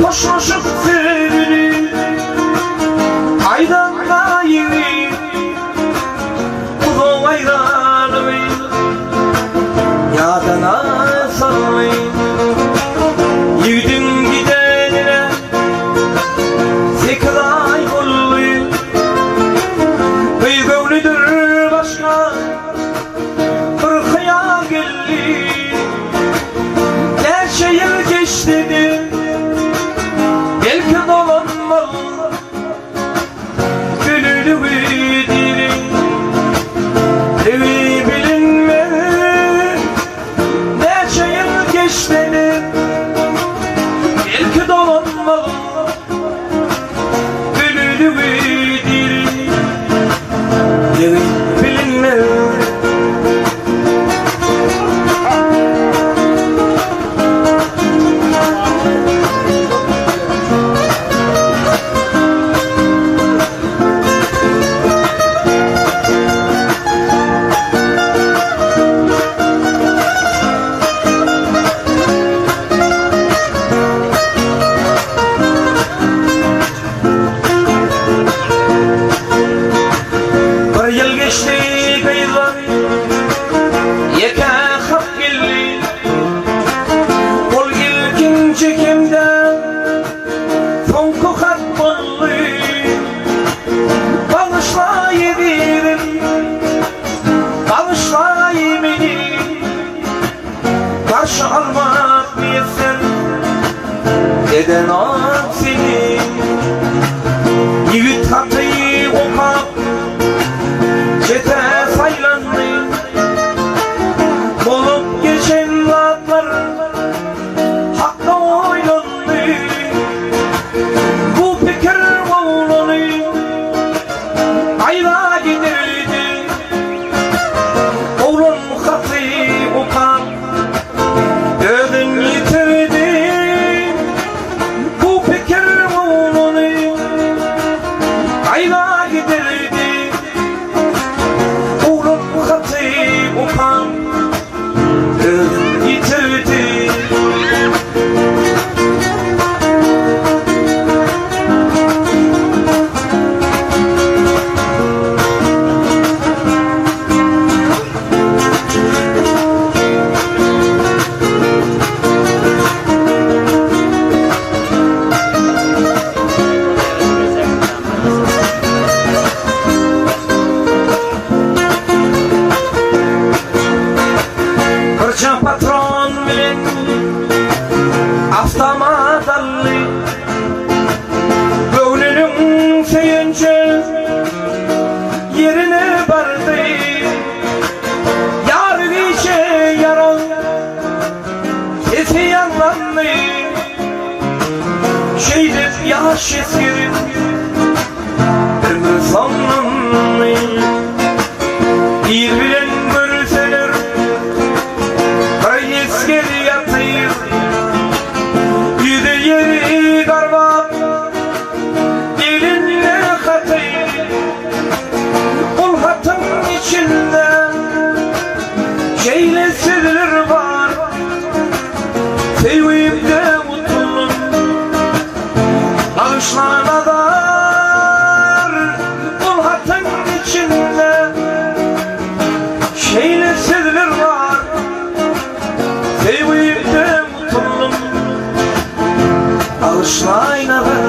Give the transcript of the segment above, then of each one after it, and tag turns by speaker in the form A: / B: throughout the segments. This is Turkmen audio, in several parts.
A: Hoşlaşyk sözüni aýdan gaýyby Uzak aýralygy ýadyna saldy. Ýigidiň gidenine sekiz aý boldy. Gyz göwnüdir başga bir hyýal geldi. Näçe ýyl geçdi-de, belki dolanmaz. Ölüligi diri, diri bilinmez. Näçe ýyl geçdi-de, belki dolanmaz. Ölüligi diri, diri bilinmez. Bir ýyl geçdi gyzlar Ýeke hat geldi. Ol ilkinji hem-de soňky hat boldy. Bagyşlaý ezizim, bagyşlaý meni. Garşy almak miýesser edenok seni. Ýigit haty okap, çete saýlandy. Bolup geçen zatlar hakda oýlandy. Bu pikir oglany gaýra gidirdi. Oglan haty okap, özün ýitirdi. Bu pikir oglany gaýra gidirdi. Oglan haty okap, özün ýitirdi. Birje patron bilen awtomat aldy. Göwnüniň söýünji ýerine bardy. Ýary gije ýarag sesi ýaňlandy. Şeýdip ýaş esgeriň ömri soňlandy. Ir bilen görseler bir esger ýatyr. Ýüzi ýeri garbap, elinde haty. Ol hatyň içinde şeýle sözler bar, Söýgimde utuldym, bagyşla Nazar. Ol hatyň içinde şeýle sözler bar, Söýgimde utuldym, bagyşlaý Nazar.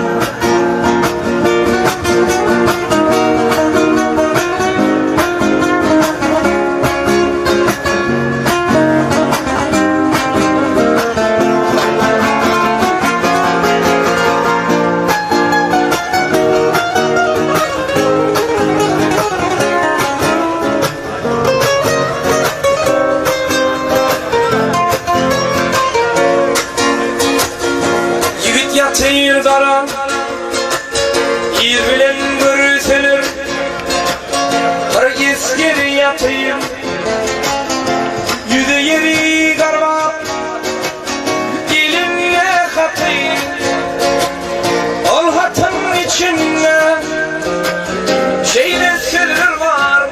A: Ýigit ýatyr gara Ir bilen görseler Bir esger ýatyr Ýüzi ýeri garbap Elinde haty Ol hatyň içinde Şeýle sözler bar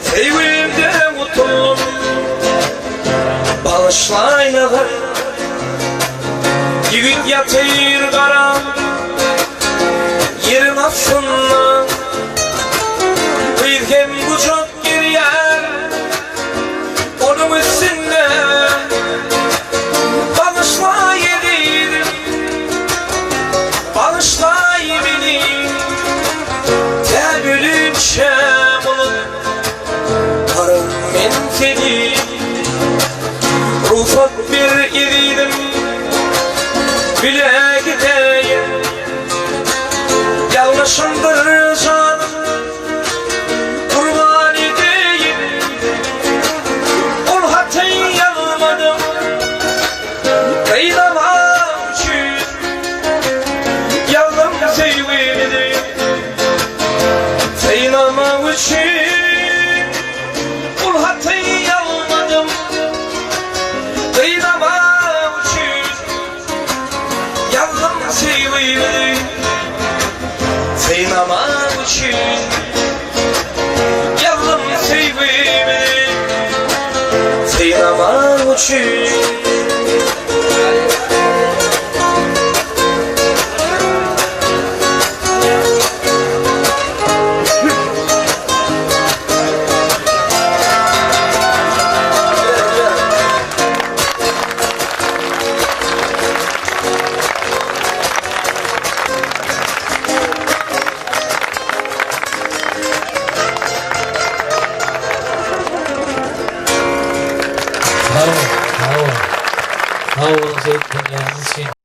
A: Söýgimde utuldym Bagyşlaý Nazar. Ýigit ýatyr gara ýeriň astynda, Gyz hem gujak gerýär onuň üstünde. Bagyşlaý ezizim, bagyşlaý meni, Tä ölünçäm unutmaryn men seni. Rugsat ber ezizim, bile gideýin. Ýalňyşymdyr janym, gurban edeýin. Ol haty ýazmadym, gynamak üçin. Ýazdym söýgimizi synamak üçin. Ol haty ýazmadym, gynamak üçin. Ýazdym söýgimizi synamak üçin. Ýazdym söýgimizi synamak üçin.
B: Sag boluň, sag boluň. Sag boluň şeýdip diňläniniz üçin.